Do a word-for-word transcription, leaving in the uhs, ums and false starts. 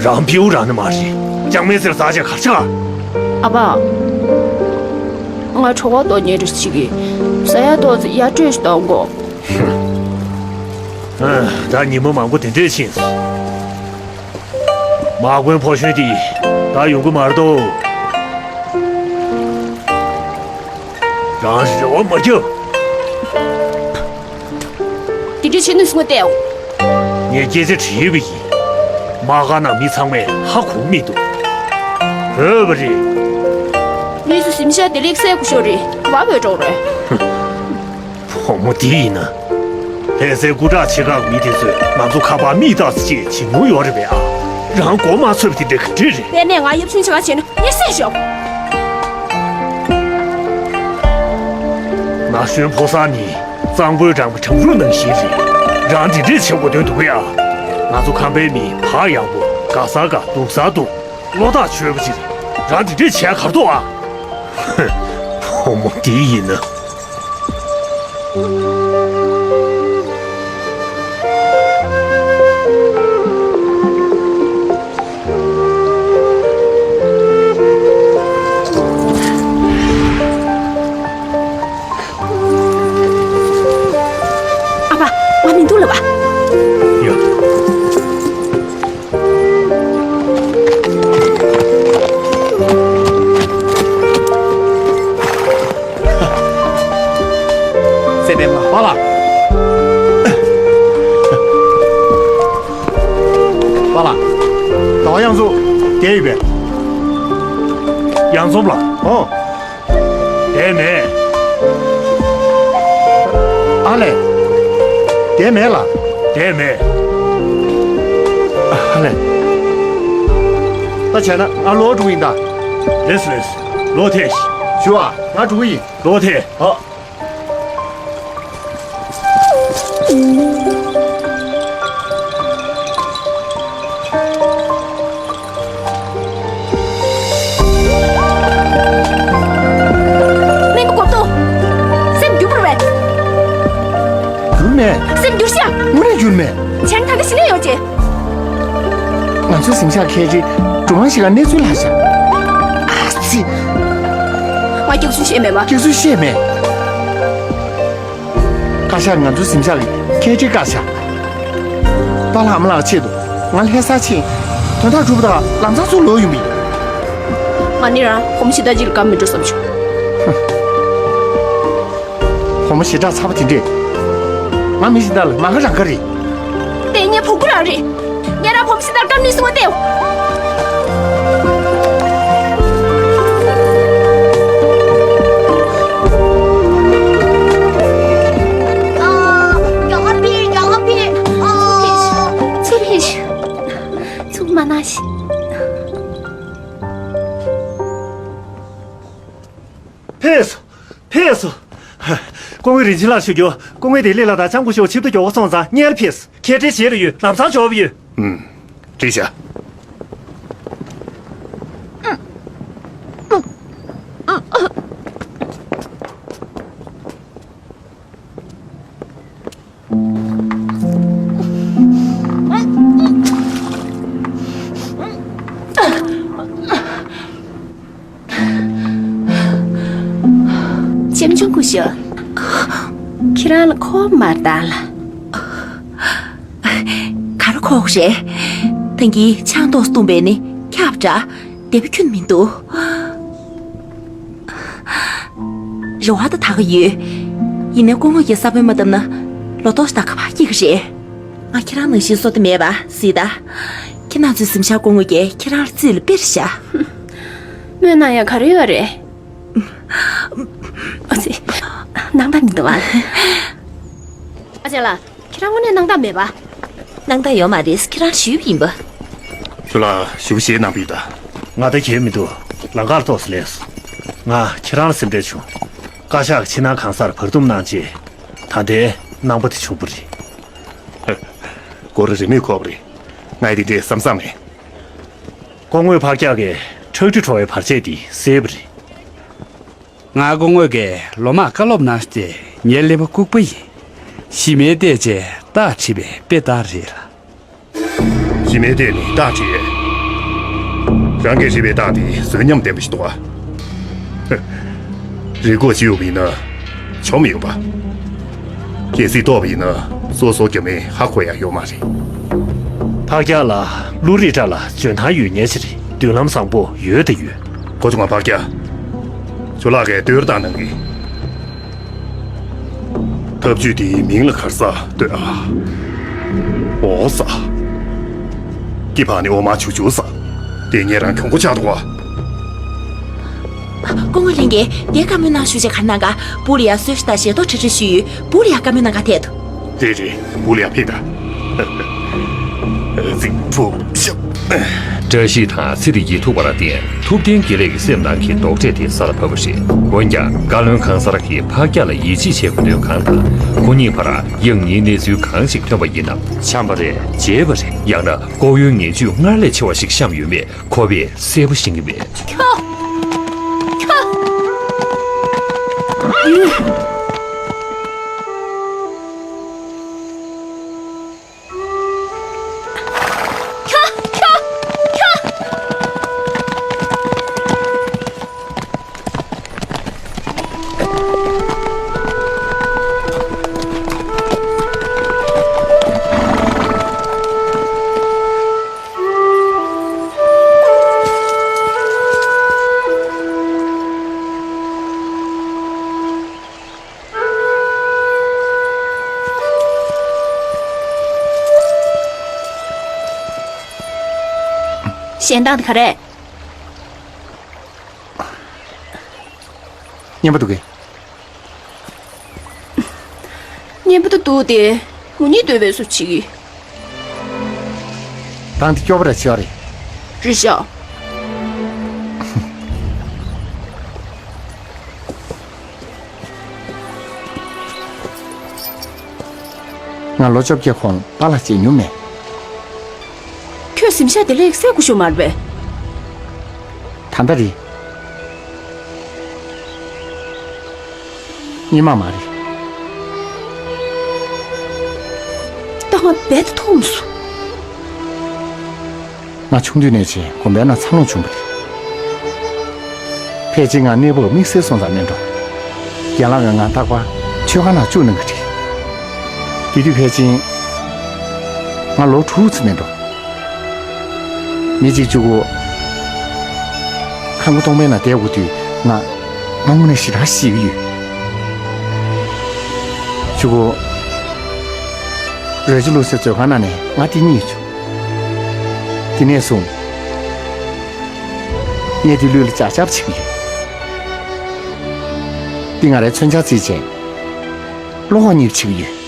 རང་བེའུ་རང་ནི་མ་རེད། ལྕང་མའི་རྩེར་ཟ་བྱས་གར་ཆག་ཨ་ཕ། ང་གྲོད་ཁོག་ལྟོགས་ཉེ་རེ་ཞིག་གིས་ཟ་ཡ་ཏོག་ཙི་ཡར་སྤྲོད་ཞིག་གཏོང་གོ། ཨ། ད་ཉི་མ་མང་པོ་དེ་འདྲས་ཕྱིན། དམག་དཔོན་ཕོ་གཞོན་དེ་ད་ཡོང་གི་མ་རེད་དོ། རང་རེ་བ་མ་རྒྱབ། དེ་འདྲ་བྱེད་ནུས་སོང་བལྟས། ངས་སྐད་ཆ་དྲིས་པ་ཡིན། དམག་སྒར་ནང་མི་ཚང་མས་ཧ་གོ་མི་འདུག་བོས་པ་རེད། མི་ཚོ་གཟིམ་ཤག་དེ་ལེགས་གསལ་གོ་ཤོར་རེད། བ་བོས་འགྲོ་རེད། བུ་མོ་འདི་ཡིན་ན། ལྷ་སའི་སྐུ་དྲག་ཆེ་ཁག་མི་དེ་ཚོས་ང་ཚོ་ཁ་པར་མིག་ལྟ་ཙམ་ཅིག་བྱེད་མྱོང་ཡོད་རེད་པས་ཨ། རང་མགོ་མ་ཚོས་པ་དེ་འདྲ་ག་འདྲས་རེད། དེ་ནས་ང་ཡབ་ཆུང་ཆེ་བ་བྱས་ན་ངས་བསད་ཤོག་ན་གཞོན་ཕོ་གསར་ནི། གཙང་པོའི་འགྲམ་གྱི་གྲང་རུ་ནང་བཞིན་རེད། རང་འདི་འདྲས་བྱེད་དགོས་དོན་འདུག་གས་ཨ། ང་ཚོ་ཁམས་པའི་མི་བག་ཡངས་པོ་དགའ་ས་དགའ་སྡུག་ས་སྡུག་བློ་ཐག་ཆོད་པོ་ཅིག་རང་འདི་འདྲས་བྱས་གར་འདུག་ཨ། བུ་མོ་འདི་ཡིན་ན། ཨ་ཕ། ང་མི་འདུག་ལབ་པ། ཡ། སེ་པན་པ་ལ། པ་ལ། ཟླ་བ་གཡང་འཛོམས་བསྡད་ཡོད་པས། གཡང་འཛོམས་ལགས། ཨོ། བསྡད་མེད། ཨ་ལས། བསྡད་མེད་ལགས། བསྡད་མེད། ཨ་ལས། ད་བྱས་ན་ང་ལོག་འགྲོ་གི་ཡིན་ད། ལགས་སོ་ལགས་སོ། ལོག་ཐལ། ཞུ་ཨ། ང་འགྲོ་གི་ཡིན། ལོག་ཐལ། ཨ། སྨན་པ་གོ་ཏོ། སེམས་འགྱུར་བ་རེད། འགྱུར་མེད། སེམས་འགྱུར་ཤག་དངོས་གནས་འགྱུར་མེད། བྱས་ན་ད་ལྟ་ཞི་ལི་ཡོང་རྗེས། ང་ཚོའི་གཟིམ་ཤག་ཁལ་ཅིག་གྲོང་ཁྱེར་ཞིག་ག་གནས་ཚུལ་ལྷག་ཤག་ཨ་ཙི། ང་སྐྱག་རྫུན་བཤད་མེད་པ། སྐྱག་རྫུན་བཤད་མེད། བཀའ་ཤག་ང་ཚོའི་གཟིམ་ཤག་གི་ཁལ་ཅིག་བཀག་ཤག་པཱ་ལགས་ཨ་མ་ལགས་ཆེད་དུ་ང་ལྷ་ས་ཕྱིན། དོན་དག་གྲུབ་པ་དང་ལམ་སང་ཚུར་ལོག་ཡོང་གི་ཡིན། ང་ནི་རང་བུ་མོ་ཞེ་དྲག་ཅིག་ལ་དགའ་མི་འགྲོ་བསམ་བྱུང་། བུ་མོ་ཞེ་དྲག་ཚ་པོ་དེ་འདྲས། ང་མི་གཞན་དག་ལ་མ་དགའ་རང་དགའ་རེད། དེ་ངའི་བུ་གུ་རང་རེད། ངས་རང་བུ་མོ་ཞིག་དང་སྐར་མ་གཉིས་སོང་བ་བལྟས། ཚུར་ཕེབས་ཤིག་ཚུར་མ་ན་ཤི། ཕེབས་སོང་། ཕེབས་སོང་། སྐུ་ངོ་རིན་ཆེན་ལགས་ཞུ་རྒྱུ། སྐུ་ངོ་བདེ་ལེགས་ལགས་དང་ལྕམ་སྐུ་ཞབས་ཆིབས་ཐོ་མགྱོགས་པོ་སོང་ཙང་སྔོན་ལ་ཕེབས། ཁྱེད་བྲེལ་བྱེད་རེ་ཡོད། ལམ་སང་འབྱོར་བ་ཡོད། ཨུམ། བྲིས་བྱ། ལྕམ་ཆུང་སྐུ་ཞབས། ཁྱེད་རང་ལ་ཁོག་མར་བཏང་ལ། ག་རེ་ཁོག་རེད། ད་གིན་ཆང་ཏོག་བཏུངས་པས་ནི་ཁྱབ་འདྲ། བདེ་པོ་ཁྱོན་མི་འདུག་རེ་བ་ད་ད་ག་ཡོད། ཡིན་ནའི་སྐུ་ངོ་གིས་ས་བོན་མ་བཏབ་ན་ལོ་ཏོག་ཞིག་ད་ག་པར་སྐྱེ་གི་རེད། ང་ཁྱེད་རང་ནང་བཞིན་བསོད་བདེ་མེད་པ་གཟིགས་ད། ཁྱེད་རང་ཚོའི་གཟིམ་ཤག་སྐུ་ངོ་གིས་ཁྱེད་རང་ལ་རྩིས་ལ་དཔེར་བཞག་སྨོན་གནང་ཡ་ག་རེ་ཡོད་རེད། ཨ་ཙི། སྣང་དག་མི་འདུག་ཨ། ཨ་ཅག་ལགས། ཁྱེད་རང་དངོས་གནས་སྣང་དག་མེད་པ། སྣང་དག་ཡོད་མ་རེད། ཁྱེད་རང་ཞུས་པ་ཡིན་པ། ཁྱོད་ལ་ཞུ་བ་ཞིག་གནང་པ་ཡིན་ད། ང་ད་གལ་མི་འདུག་ལམ་ཁར་ཏོག་ཙམ་སླེབས་སོང་། ང་ཁྱེད་རང་ལ་སེམས་ཁྲལ་བྱུང་། བཀའ་ཤག་གི་ཕྱི་ནང་གང་སར་བར་འདུམ་གནང་རྗེས། ད་ལྟའི་སྣང་བ་དེ་བྱུང་བ་རེད། སྒོ་ར་རེ་མོས་ཁོག་པ་རེད། ང་ཡི་དེ་འདྲས་བསམ་བསམ་མེད། སྐུ་ངོ་ཕག་སྐྱག་གིས་ཁྲག་དྲི་བྲོ་བའི་བར་ཆད་དེ་སེལ་བ་རེད། ང་སྐུ་ངོ་གིས་ལོ་མང་བཀའ་སློབ་གནང་སྟེ་ངའི་ཀླད་པ་ལྐུགས་པ་ཡིན། གཞི་མེད་བལྟས་བྱས་རྟགས་བྲིས་པའི་དཔེ་ལྟར་རེད་ལ། གཞི་མེད་བལྟས་ནས་རྟགས་བྲིས་ཡོད། རང་གིས་རིག་པས་བརྟགས་ཏེ་གསོན་ཉམས་ལྡན་པ་ཞིག་འདུག་ག་རིག་སྐོར་ཅིག་ཡོད་པ་ཡིན་ན་ཆོ་མི་ཡོང་པ། གལ་སྲིད་རྟོགས་པ་ཡིན་ན་སོ་སོ་རྒྱ་མིས་ཧ་གོ་ཡ་ཡོད་མ་རེད། ཕག་སྐྱག་ལགས། བློ་རིག་བཀྲ་ལ་འཇོན་ཐང་ཡོད་མཁན་ཞིག་རེད། མདུན་ལམ་བཟང་པོ་ཡོད་དང་ཡོད། གོ་བྱུང་ང་ཕག་སྐྱག་ཇོ་ལགས་ཀྱིས་ལྟོས་དང་གནང་གི། ཐབས་ཇུས་དེའི་མིང་ལ་ག་རེ་ཟེར་ལྟོས་ཨ། འོ་ཟེར། སྐྱི་ཕག་ནི་འོ་མ་ཆུ་ཆུ་ཟེར། དེ་ངས་རང་གྱོང་པོ་ཆགས་འདུག་ག་སྐུ་ངོ་ལྷན་རྒྱས། དེ་བཀའ་མོལ་གནང་ཞུ་བྱས་ག་རེ་གནང་ག་བུ་ལ་ཡ་གསོལ་ཇ་དང་ཞལ་ཏོག་ཁྲིད་ཁྲིད་ཞུས་ཡོད། བུ་ལ་ཡ་བཀའ་མོལ་གནང་ག་ཐད་དུ། རེད་རེད། བུ་ལ་ཡ་ཕེབས་དང་། ཙིག་ཕུག་ཤབ། བཀྲ་ཤིས་དང་ཚེ་རིང་གིས་ཐུག་པ་ལ་བརྟེན་ཐུབ་བསྟན་དགེ་ལེགས་ཀྱི་སེམས་ནང་གི་རྡོག་ཁྲེས་དེ་ས་ལ་བབས་པ་རེད། འོན་ཀྱང་བཀའ་བློན་ཁང་གསར་གྱིས་ཕག་སྐྱག་ལ་ཡིད་ཆེས་བྱེད་དགོས་དོན་གང་དང་། ཁོ་གཉིས་བར་ཡང་སྙིང་གནས་ཚུལ་གང་ཞིག་ཐོན་པ་ཡིན་ནམ། འཆམ་པ་རེད། བརྗེད་པ་རེད། ཡང་ན་ལྐོག་གཡོའི་ངན་ཇུས་སྔར་ལས་ཆེ་བ་ཞིག་བཤམས་ཡོད་མེད་ཁོ་པས་གསལ་པོ་ཤེས་ཀྱི་མེད། ཁྱོ། ཁྱོ། ཁྱོ། ཁྱོ། ཁྱོ། གཞན་དག་དེ་ག་རེད། སྙན་པོ་འདུག་གས། སྙན་པོ་འདུག་སྟེ། འུ་གཉིས་འདོད་པའི་བཟོ་བྱེད་ཀྱི། རང་འདི་སྐྱོ་པོ་ར་ཆེ་བ་རེད། རེད་ཤག་ང་ལོ་བཅོ་བརྒྱད་གོང་པཱ་ལགས་མཇལ་མྱོང་མེད། ཁྱོད་གཟིམ་ཤག་དེ་ལས་གསལ་པོ་ཞིག་མ་རེད་པས། ད་ལྟ་རེད། སྔོན་མ་མ་རེད། ད་ང་རྦད་དེ་མཐོང་མི་སོང་། ང་ཆུང་དུས་ནས་བྱས་དགོན་པའི་ནང་འཚར་ལོངས་བྱུང་བ་རེད། ཕལ་ཆེར་ང་གནས་བབ་དམིགས་བསལ་སོང་ཙང་མིན་འགྲོ། རྒན་ལགས་ཀྱིས་ང་རྟག་པར་མཆོད་ཁང་ནང་བཅུག་གནང་གི་རེད། དེ་དུས་ཕལ་ཆེར་ང་ལོ་དྲུག་ཙམ་མིན་འགྲོ། མི་གཅིག་གཅིག་པོ་ཁང་པ་སྟོང་པའི་ནང་བསྡད་དགོས་དུས་ང་ང་དངོས་གནས་ཞེ་དྲག་ཞེད་ཀྱི་ཡོད། གཅིག་པོ་རོལ་ཆ་བླུགས་སའི་མཛོད་ཁང་ནང་ནས་ང་དེ་རྙེད་བྱུང་། དེ་ནས་བཟུང་ངས་དེ་ལུས་ལ་འཇགས་འཇགས་བྱེད་ཀྱི་ཡོད། འདི་ང་རའི་མཚོན་ཆ་བརྩིས་བྱས་བློ་ཁོག་གཉིས་བྱེད་ཀྱི་ཡོད།